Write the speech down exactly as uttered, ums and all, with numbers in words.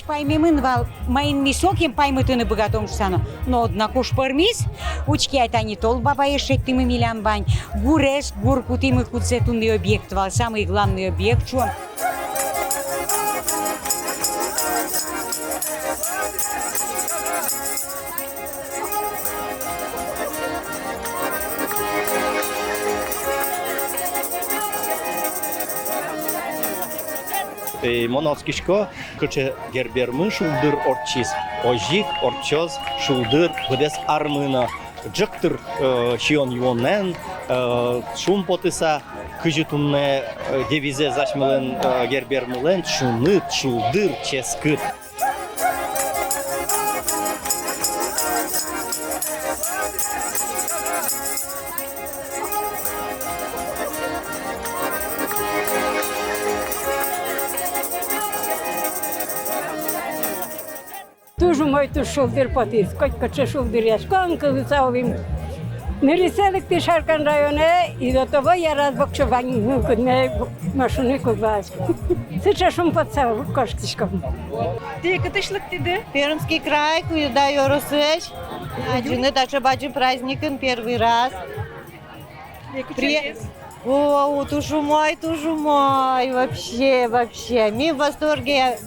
Паймемын вал, маин ми сокем паймытыны быгатом шуса но. Но однако уж пӧрмиз. Учке ай, тани Тол Бабаез шедьтӥмы, милям вань. Гурез, гур кутӥмы, кудзэ туннэ объект вал, самый главный объект, шуом. Э, мон оскисько, кыӵе Гербермы шулдыр ортчиз, озьы ик ортчоз шулдыр быдэс армы но. Ӝӧк тыр, э, сиён-юонэн, э, шумпотыса, кызьы туннэ, э, девизэз асьмелэн, э, Гербермылэн: шуныт, шулдыр, ческыт. Туж умой, туж шулдыр потӥз. Котькыӵе шулдыръяськон кылыса улӥм. Нырысьсэ лыктӥ Шаркан районэ, и до того яраз воксё вань мылкыдме, машинаен уг вал. Сыӵе шумпотыса кошкиськом. Тӥ кытысь лыктӥды? Пермский край, Куеда ёросысь. Адӟыны таӵе бадӟым праздникын первый раз. При-, о, о, туж умой, туж умой, вообще, вообще. Ми в восторге.